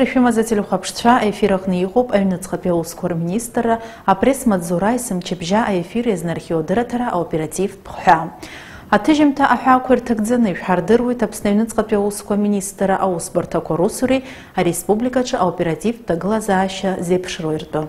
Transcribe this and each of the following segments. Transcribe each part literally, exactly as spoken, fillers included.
Шәымаза телехәаԥшцәа, аефир аҟны иҟоуп аҩныҵҟатәи аусқәа рминистрра апресс-маҵзура есымчыбжьа аефир иазнархиоу адырраҭара аоперативтә хҳәаа. Аҭыжьымҭа аҳәаақәа ирҭагӡаны ишәҳардыруеит Аԥсны аҩныҵҟатәи аусқәа министрра аусбарҭақәа русуреи ареспубликаҿы аоперативтә ҭагылазаашьа зеиԥшроу ртәы.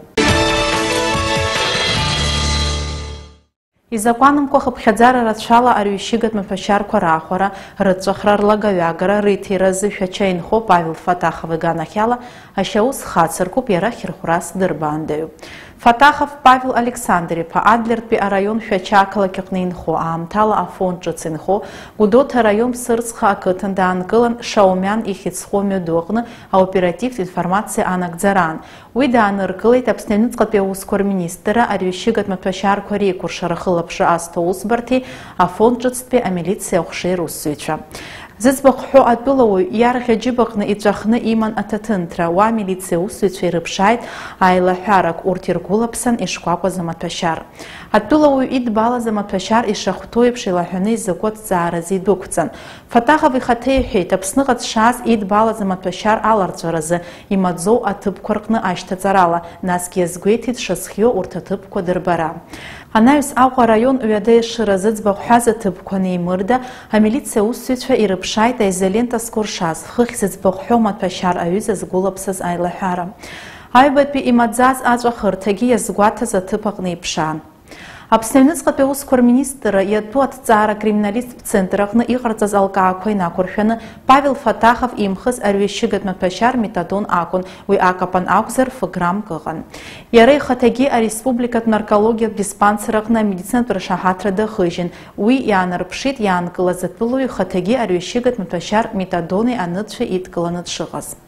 Изакәанымкәа хыԥхьаӡара рацәала арҩышьыгатә маҭәашьарқәа раахәара, рыҵәахра, рлагаҩагара, риҭира азы Шәача инхо Павел Фатахов иганахьала ашьаус хацыркуп, иара хьырхәрас дырбаандаҩуп. Фатахов Павел Александр-иԥа Адлертәи араион Шәача ақалақь аҟны инхо, аамҭала Афон ҿыц инхо, Гәдоуҭа араион Ԥсырӡха ақыҭан даанкылан, Шаумиан ихьӡ зху амҩаду аҟны аоперативтә информациа анагӡараан. Уи дааныркылеит Аԥсны аҩныҵҟатәи аусқәа рминистрра арҩышьыгатә маҭәашьарқәа реикәыршара хылаԥшра азҭо аусбарҭеи Афон ҿыцтәи амилициа аҟәшеи русзуҩцәа. Зыӡбахә ҳәоу атәылауаҩ иарӷьа џьыбаҟны иҵәахны иман аҭаҭынҭра, уа амилициа усзуҩцәа ирыԥшааит аилаҳәарак, урҭ иргәылаԥсан ишкәакәаз амаҭәашьар. Атәылауаҩ идбалаз амаҭәашьар ишахәҭоу еиԥш илаҳәаны изакәу аҭҵааразы идәықәҵан. Фатахов ихаҭа иҳәеит, Аԥсныҟа дшааз идбалаз амаҭәашьар аларҵәаразы имаӡоу аҭыԥқәа рҟны ашьҭаҵарала, насгьы иазгәеиҭеит дшазхиоу урҭ аҭыԥқәа дырбара. Анаҩс Аҟәа араион ҩада Ешыра зыӡбахә ҳәаз аҭыԥқәа неимырда, амилициа аусзуҩцәа ирыԥшааит аизолента зқәыршаз, хыхь зыӡбахә ҳәоу маҭәашьар аҩыза згәылаԥсаз аилаҳәара. Аҩбатәи имаӡаз аҵәахырҭагьы иазгәаҭаз аҭыԥ аҟны иԥшаан. Аԥсны аҩныҵҟатәи аусқәа рминистрра иатәу аҭҵаара акриминалисттә центр аҟны иҟарҵаз алкаақәа инақәыршәаны, Павел Фатахов имхыз арҩышьыгатә маҭәашьар метадон акәын, уи акапан акәзар, ф-граммк ыҟан. Иара ихаҭагьы ареспубликатә наркологиатә диспансер аҟны амедицинатә ршаҳаҭра дахыжьын, уи иаанарԥшит иаанкылаз атәылауаҩ ихаҭагьы арҩышьыгатә маҭәашьар метадони аныцәеи идкыланы дшыҟаз.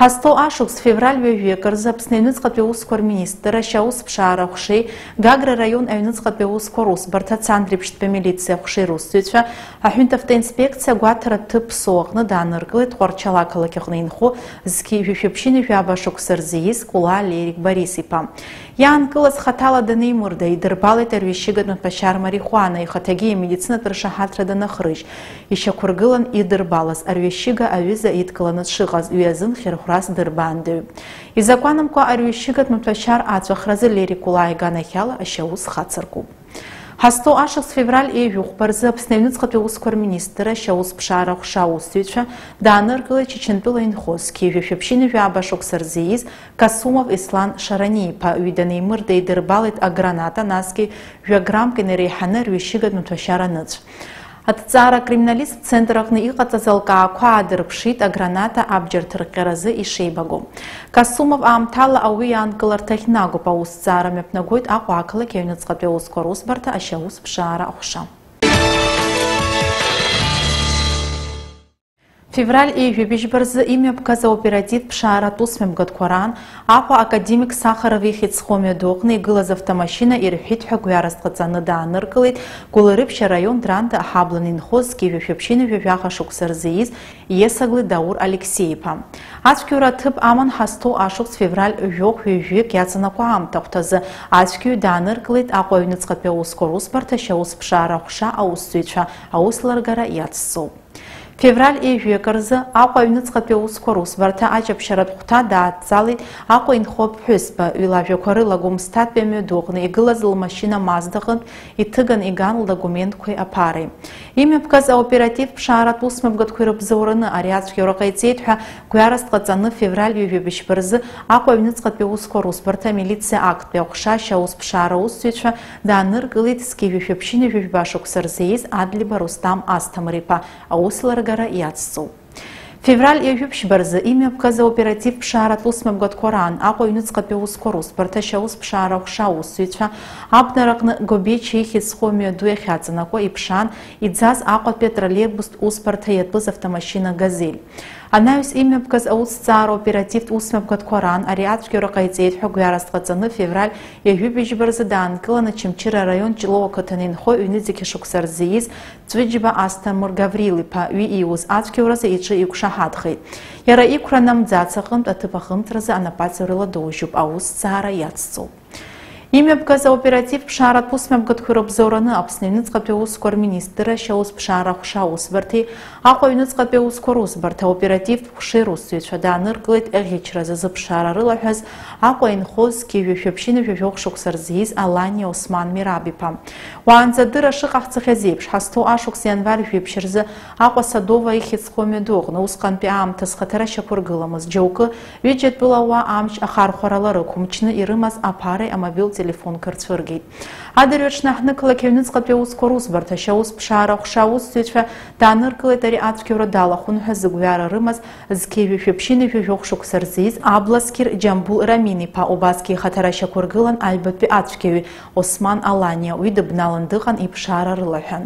Ҳазҭоу ашықәс февраль ҩажәи акы рзы Аԥсны аҩныҵҟатәи аусқәа рминистрра ашьаусԥшаара аҟәшеи Гагра араион аҩныҵҟатәи аусқәа русбарҭа Цандрыԥшьтәи амилициа аҟәшеи русзуҩцәа аҳәынҭавтоинспекциа агәаҭаратә ҭыԥ Ԥсоу аҟны дааныркылеит Тҟәарчал ақалақь аҟны инхо зқьи жәшәи ԥшьынҩажәи жәаба шықәса рзы ииз Кәлаа Лерик Борис-иԥа. Иаанкылаз хаҭала данеимырда, идырбалеит арҩышьыгатә маҭәашьар марихуана, ихаҭагьы имедицинатә ршаҳаҭра данахрыжь. Ишьақәыргылан идырбалаз арҩышьыга аҩыза идкыланы дшыҟаз, уи азын хьырхәрас дырбаандаҩуп. Изакәанымкәа арҩышьыгатә маҭәашьар аҵәахразы Лерик Кәлаа иганахьала ашьаус хацыркуп. Ҳазҭоу ашықәс февраль ҩажәи хәба рзы Аԥсны аҩныҵҟатәи аусқәа рминистрра ашьаусԥшаара аҟәша аусзуҩцәа дааныркылеит Чачынтәыла инхо зқьи жәшәи ԥшьынҩажәи жәаба шықәса рзы ииз Касумов Ислан Шарани-иԥа, уи данеимырда идырбалеит аграната, насгьы жәа граммк инареиҳаны арҩышьыгатә маҭәашьар аныцә. Аҭҵаара акриминалисттә центр аҟны иҟаҵаз алкаақәа аадырԥшит аграната абџьар ҭырҟьаразы ишеибагоу. Касумов аамҭала ауаҩы иаанкыларҭахь нагоуп аусҭҵаара мҩаԥнагоит Аҟәа ақалақь аҩныҵҟатәи аусқәа русбарҭа ашьаусԥшаара аҟәша. Февраль ҩажәи быжьба рзы имҩаԥгаз аоперативтә ԥшааратә усмҩаԥгатәқәа раан Аҟәа академик Сахаров ихьӡ зху амҩаду аҟны игылаз автомашьына ирҳәит ҳәа гәҩарас дҟаҵаны дааныркылеит Гәылрыԥшь араион Дранда аҳаблан инхо зқьи жәшәи ԥшьынҩажәи жәаха шықәса рзы ииз Иесагли Даур Алексеи-иԥа. Ацәгьоура аҭыԥ аман ҳазҭоу ашықәс февраль жәохә ҩажәик иаҵанакуа аамҭахәҭазы ацәгьаҩ дааныркылеит Аҟәа аҩныҵҟатәи аусқәа русбарҭа ашьаусԥшаара аҟәша аусзуҩцәа аусеилыргара иацҵоуп. Февраль ҩажәи акы рзы Аҟәа аҩныҵҟатәи аусқәа русбарҭа аҷаԥшьаратә хәҭа даадҵалеит Аҟәа инхо аԥҳәызба, уи лажәақәа рыла Гәымсҭатәи амҩаду аҟны игылаз лмашьына Маздаҟынтә иҭыган иган лдокументқәеи аԥареи. Имҩаԥгаз аоперативтә ԥшааратә усмҩаԥгатәқәа ирыбзоураны ари ацәгьоура ҟаиҵеит ҳәа гәҩарас дҟаҵаны февраль ҩажәи быжьба рзы Аҟәа аҩныҵҟатәи аусқәа русбарҭа амилициа актәи аҟәша ашьаусԥшаара аусзуҩцәа дааныркылеит зқьи жәшәи ԥшьынҩажәи жәаба шықәса рзы ииз Адлеиба Рустам Асҭамыр-иԥа, аусеилыргара иацҵоуп. Февраль ҩажәи ԥшьба рзы имҩаԥгаз аоперативтә ԥшааратә усмҩаԥгатәқәа раан Аҟәа аҩныҵҟатәи аусқәа русбарҭа ашьаусԥшаара аҟәша аусзуҩцәа абнара аҟны Гобечиа ихьӡ зху амҩаду иахьаҵанакуа иԥшаан иӡаз Аҟәатәи атроллеибустә усбарҭа иатәыз автомашьына Газель. Анаҩс имҩаԥгаз аусҭҵаара оперативтә усмҩаԥгатәқәа раан ари ацәгьоура ҟаиҵеит ҳәа гәҩарас дҟаҵаны февраль ҩажәи быжьба рзы даанкыланы Очамчыра араион Ҷлоу ақыҭан инхо ҩнызқьи шықәса рзы ииз Ҵәыџьба Асҭамыр Гаврил-иԥа, уи ииуз ацәгьоуразы иҿы иқәшаҳаҭхеит. Иара иқәра анамӡац аҟынтә аҭыԥ ахымҭразы анапаҵаҩрала доужьуп, аусҭҵаара иацҵоуп. Имҩаԥгаз аоперативтә ԥшааратә усмҩаԥгатәқәа ирыбзоураны Аԥсны аҩныҵҟатәи аусқәа рминистрра ашьаусԥшаара аҟәша аусбарҭеи Аҟәа аҩныҵҟатәи аусқәа русбарҭа аоперативтә ҟәшеи русзуҩцәа дааныркылеит аӷьычразы зыԥшаара рылаҳәаз Аҟәа инхоз зқьи жәшәи ԥшьынҩажәи жәохә шықәса рзы ииз Аланиа Осман Мераб-иԥа. Уаанӡа адырра шыҟаҳҵахьаз еиԥш, ҳазҭоу ашықәс ианвар жәиԥшь рзы Аҟәа Садова ихьӡ зху амҩаду аҟны усҟантәи аамҭа зхаҭара шьақәыргыламыз џьоукы, ҩыџьа тәылауаа амч ахархәарала рықәымчны ирымаз аԥареи амобилтә телефонқәеи рцәыргеит. Адырҩаҽны аҳҭнықалақь аҩныҵҟатәи аусқәа русбарҭа ашьаусԥшаара аҟәша аусзуҩцәа дааныркылеит ари ацәгьоура далахәын ҳәа зыгәҩара рымаз зқьи жәшәи ԥшьынҩажәи жәохә шықәса рзы ииз Абласкьыр Џьамбул Рамин-иԥа, убасгьы ихаҭара шьақәыргылан аҩбатәи ацәгьаҩы Осман Аланиа, уи дыбналан дыҟан иԥшаара рылаҳәан.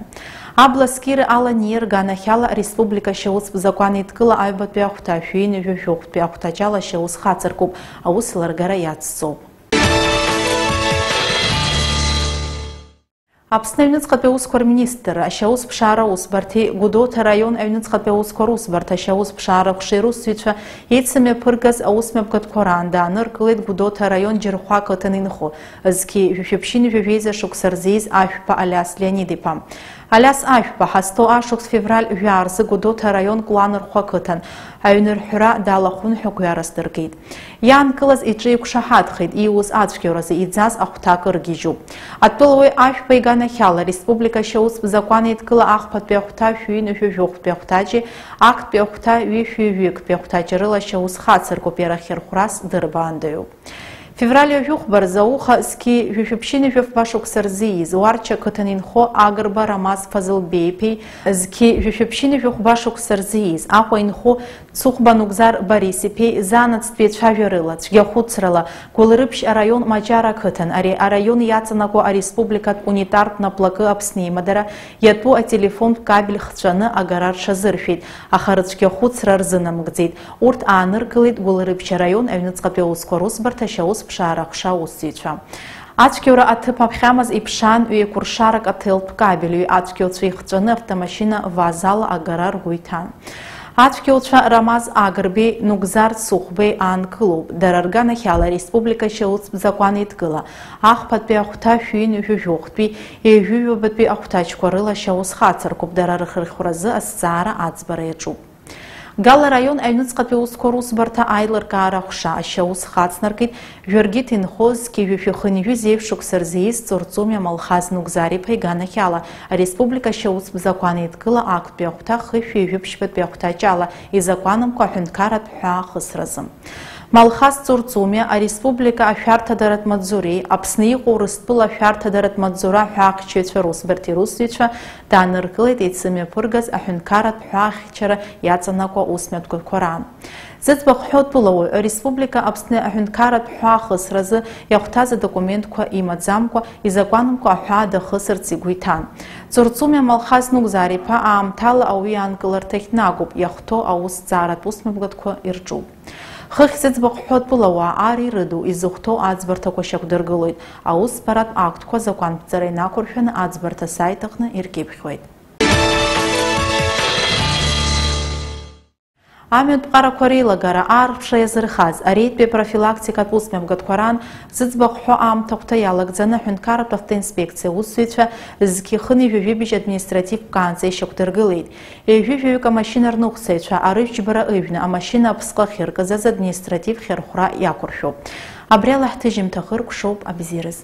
Абласкьыр Аланиа рганахьала ареспублика ашьаустә закәан еидкыла аҩбатәи ахәҭа, шәи ҩынҩажәи жәохәтәи ахәҭаҷ ала ашьаус хацыркуп, аус ларгара иацҵоуп. Аԥсны аҩныҵҟатәи аусқәа рминистрра ашьаусԥшаара усбарҭеи Гәдоуҭа араион аҩныҵҟатәи аусқәа русбарҭа ашьаусԥшаара ҟәшеи русзуҩцәа еицымҩаԥыргаз аусмҩаԥгатәқәа раан дааныркылеит Гәдоуҭа араион Џьырхәа ақыҭан инхо, зқьи жәшәи ԥшьынҩажәи жәеиза шықәса рзы ииз Ашәба Алиас Леонид-иԥа. Алиас Ашәба ҳазҭоу ашықәс февраль жәаа рзы Гәдоуҭа араион Кәланырхәа ақыҭан аҩнырҳәра далахәын ҳәа гәҩарас дыргеит. Иаанкылаз иҿы иқәшаҳаҭхеит, ииуз ацәгьауразы иӡаз ахәҭак ыргьежьуп. Атәылауаҩ Ашәба иганахьала ареспублика ашьаустә закәан еидкыла ахԥатәи ахәҭа, шәи ҩынҩажәи жәохәтәи ахәҭаҷи актәи ахәҭа, ҩышәи ҩыктәи ахәҭаҷи рыла ашьаус хацыркуп, иара ахьырхәрас дырбаандаҩуп. Февраль ҩажәи хәба рзы ауха зқьи жәшәи ԥшьынҩажәи фба шықәса рзы ииз Уарча ақыҭан инхо Агрба Рамаз Фазылбеи-иԥеи, зқьи жәшәи ԥшьынҩажәи хәба шықәса рзы ииз Аҟәа инхо Цыхәба Нугзар Борис-иԥеи заанаҵтәи ацәажәарыла, цәгьахәыцрала, Гәылрыԥшь араион Маҷара ақыҭан, ари араион иаҵанакуа ареспубликатә унитартә наплакы Аԥсны имадара иатәу ателефонтә кабель хҵәаны агара рҽазыршәеит, аха рыцәгьахәыцра рзынамгӡеит. Урҭ ааныркылеит Гәылрыԥшь араион аҩныҵҟатәи аусқәа русбарҭа ашьаусԥшаара аҟәша аусзуҩцәа. Ацәгьоура аҭыԥ аԥхьамаз иԥшаан ҩеикәыршарак аҭелтә кабель, ҩы ацәгьоуцәа ихҵәаны автомашьына ВАЗ-ала агара ргәы иҭан. Ацәгьоуцәа Рамаз Агрбеи Нугзар Цыхәбеи аанкылоуп. Дара рганахьала ареспублика ашьаустә закәан еидкыла ахԥатәи ахәҭа, шәи ҩынҩажәи жәохәтәи, ҩажәи ҩбатәи ахәҭаҷқәа рыла ашьаус хацыркуп, дара рхырхәразы азҵаара аӡбара иаҿуп. Гал араион аҩныҵҟатәи аусқәа русбарҭа аилыркаара аҟәша ашьаус хацнаркит Жәыргьыҭ инхо зқьи жәшәи хынҩажәи зеижә шықәса рзы ииз Ҵурҵумиа Малхаз Нугзар-иԥа иганахьала ареспублика ашьаустә закәан еидкыла актәи ахәҭа, хышәи ҩажәи ԥшьбатәи ахәҭаҷ ала изакәанымкәа аҳәынҭқарратә ҳәаа ахысразы. Малхаз Ҵурҵумиа ареспублика ашәарҭадаратә маҵзуреи Аԥсны иҟоу Урыстәыла ашәарҭадаратә маҵзура аҳәаахьчаҩцәа русбарҭеи русзуҩцәа дааныркылеит еицымҩаԥыргаз аҳәынҭқарратә ҳәаахьчара иаҵанакуа усмҩаԥгатәқәа раан. Зыӡбахә ҳәоу атәылауаҩ ареспублика Аԥсны аҳәынҭқарратә ҳәаа ахысразы иахәҭаз адокументқәа имаӡамкәа, изакәанымкәа аҳәаа дахысырц игәы иҭан. Ҵурҵумиа Малхаз Нугзар-иԥа аамҭала ауаҩы иаанкыларҭахь днагоуп, иахәҭоу аусҭҵааратә усмҩаԥгатәқәа ирҿуп. Хыхь зыӡбахә ҳәоу атәылауаа ар ирыду изыхәҭоу аӡбарҭақәа шьақәдыргылоит, аусбаратә актқәа закәанԥҵара инақәыршәаны аӡбарҭа асаит аҟны иркьыԥхьуеит. Амҩатә ԥҟарақәа реилагара аарԥшра иазырхаз ареидтәи апрофилактикатә усмҩаԥгатәқәа раан зыӡбахә ҳәоу аамҭахәҭа иалагӡаны аҳәынҭқарратә автоинспекциа аусзуҩцәа зқьи хынҩажәи жәибжь административтә ҟаанӡа ишьақәдыргылеит. Ҩажәи жәаҩык амашьына рныҟәцаҩцәа арыжәтә џьбара ыжәны амашьына аԥсҟы ахьыркыз азы административтә хьырхәра иақәыршәоуп. Абри ала ҳҭыжьымҭа хыркәшоуп, абзиараз.